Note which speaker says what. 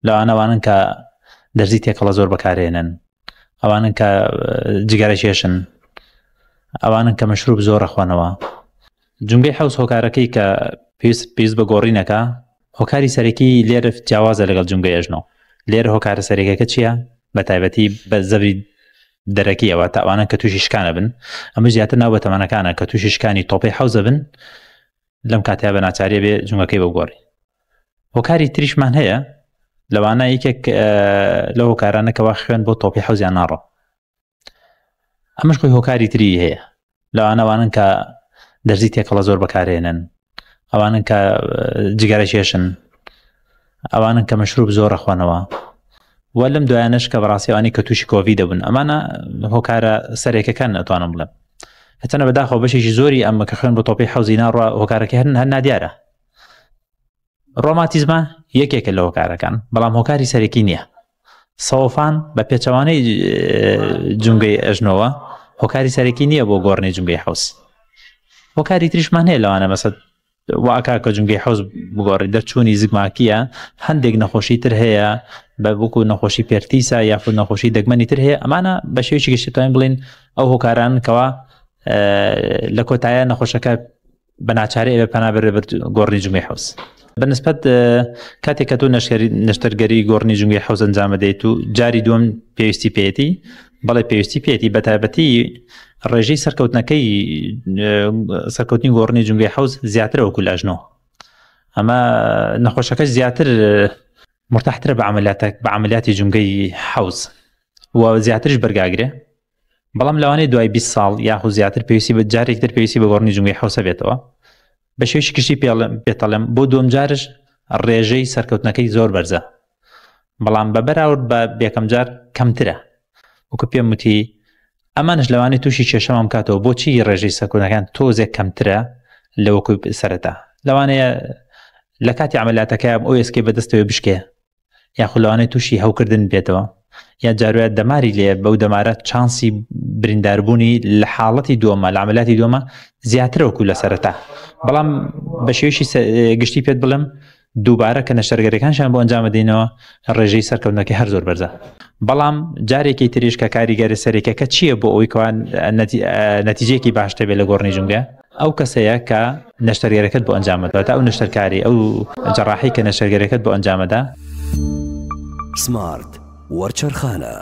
Speaker 1: لەوانە ئەوانن کە دەرزی تێکەڵە زۆر بەکارێنن، ئەوانن کە جگەرە کێشن، ئەوانن کە مەشروب زۆر ئەخۆنەوە. جومگەی حەوز هۆکارەکەی کە پێویست پێویست بە گۆڕینەکە هۆکاری سەرەکی لێرە جیاوازە لەگەڵ جومگەی ئەژنۆ. لێرە هۆکارە سەرەکیەکە چییە؟ بە تایبەتی بە زەبری دەرەکیەوە تا ئەوانە کە تووشی شکانە بن، ئەمە زیاتر ناو بە تەمەنەکانە کە تووشی شکانی تۆپەی حەوزە بن، لەم کاتەیا بە ناچاریە بێ جومگەکەی بگۆڕی. هۆکاری تریشمان هەیە، لەوانە یەکێک لەو هۆکارانە کەوا خوێن بۆ تۆپی حەوزیان ناڕۆ. ئەمەش خۆی هۆکاری تری هەیە، لەوانە ئەوانن کە دەرزی تێکەڵە زۆر بەکارێنن، ئەوانن کە جگەرە کێشن، ئەوانن کە مەشروب زۆر ئەخۆنەوە و لەم دوایانەش کە بەڕاستی ئەوانەی کە تووشی کۆڤید دەبوون. ئەمانە هۆکارە سەرەکەکان ئەتوانم بڵێم. هەچەنە بەداخەوە بەشێکی زۆری ئەمە کە خوێن بۆ تۆپی حەوزی ناڕوا هۆکارەکەی هەر نادیارە. ڕۆماتیزمە یەکێکە لە هۆکارەکان، بەڵام هۆکاری سەرەکی نییە. سەوفان بە پێچەوانەی جومگەی ئەژنۆوە هۆکاری سەرەکی نییە بۆ گۆڕنی جومگەی حەوز. هۆکاری تریشمان هەیە لەوانە مەسە واکا کە جومگەی حەوز بگۆڕی دەرچوونی زگماکیە، هەندێک نەخۆشی تر هەیە بە وەکو نەخۆشی پێرتیسا یاخود نەخۆشی دەگمەنی تر هەیە. ئەمانە بە شێوەیەکی گشتی توانین بڵێین ئەو هۆکاران کەوا لە کۆتایە نەخۆشەکە بە ناچاری ئەوێ پەنا بەرێ بەر گۆڕنی جومگەی حەوز. بە نسبەت کاتێک کە تۆ نەشتەرگەری گۆڕنی جومگەی حەوز ئەنجام دەیت و جاری دووەم پێویستی پێیەتی، بەڵێ پێویستی پێیەتی، بە تایبەتی ڕێژەی سەرکەوتنەکەی سەرکەوتنی گۆڕنی جومگەی حەوز زیاترە وەکو لە ئەژنۆ. ئەمە نەخۆشەکەش زیاتر مرتاحترە بە عملیاتە بە عملیاتی جومگەی حەوز و زیاترش بەرگاگرێ. بەڵام لەوانەیە دوای 20 ساڵ یاخود زیاتر پێویستی بە جارێک تر پێویستی بە گۆڕنی جومگەی حەوسە بێتەوە. بە شێوەیەکی گشتی پێتەڵێم بۆ دووەم جارش ڕێژەی سەرکەوتنەکەی زۆر بەرزە، بەڵام بە بەراورد بە یەکەم جار کەمترە. وەکو پێم وتی ئەمانش لەوانەیە تووشی کێشەمان بکاتەوە. بۆچی ڕێژەی سەرکەوتنەکان تۆزێک کەمترە لە وەکو سەرەتا؟ لەوانەیە لە کاتی عملیاتەکە ئەو ئێسکەی بەدەستەوە بشکێ، یاخود لەوانەیە تووشی هەوکردن بێتەوە، یا جاروایە دەماری لێ بەو دەمارە چانسی برینداربوونی لە حاڵەتی دووەمە لە عملیاتی دووەمە زیاترە وەکو لە سەرەتا. بەڵام بە شێوەیەکی گشتی پێت بڵێم دووبارە کە نەشتەرگەریەکانشان بۆ ئەنجام دەینەوە ڕێژەی سەرکەوتنەکەی هەر زۆر بەرزە. بەڵام جارێکی تریش کە کاریگەری سەرەکیەکە چییە بۆ ئەوەی کەوا نەتیجەیەکی باش دەبێت لە گۆڕنی جومگە، ئەو کەسەیە کە نەشتەرگەرەکەت بۆ ئەنجامەدا، تا ئەو نەشتەرکاری ئەو جەڕاحی کە نەشتەرگەرەکەت بۆ ئەنجامەدا.
Speaker 2: سمارت وەرچەرخانە.